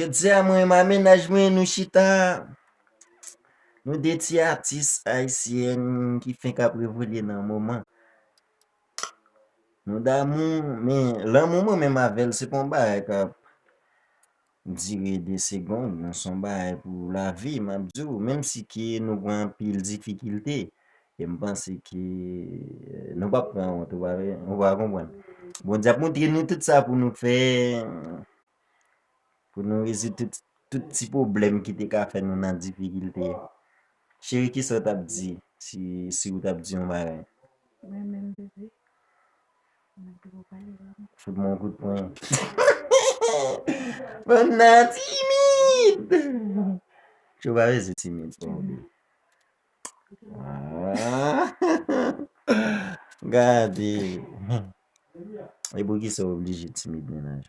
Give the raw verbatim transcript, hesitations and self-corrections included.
Jodi a mwen, m a mennaj mwen, nou chita. Nou de ti atis ayisyen ki fenk ap revolye nan moman. Nou damou, men lanmou mwen menm avè l, se pa yon bagay k ap dire de segonn, non, se yon bagay pou lavi, m ap di w, menm si ke nou pran anpil difikilte, e m panse ke nou p ap pran wont, ou pa, ou pa konprann. Bondye ap montre nou tout sa pou nou fè, pou nou rezoud tout, tout ti pwoblèm ki te ka fè nou nan difikilte. Cheri, kisa w t ap di si, si w t ap di yon bagay? Mwen menm bebe. Mwen te pou pale la. Fout mwen yon kout pwen. Bann nan timid. Cho pa bezwen timid pou ou. Ah. Gade. E poukisa w oblije timid mennaj?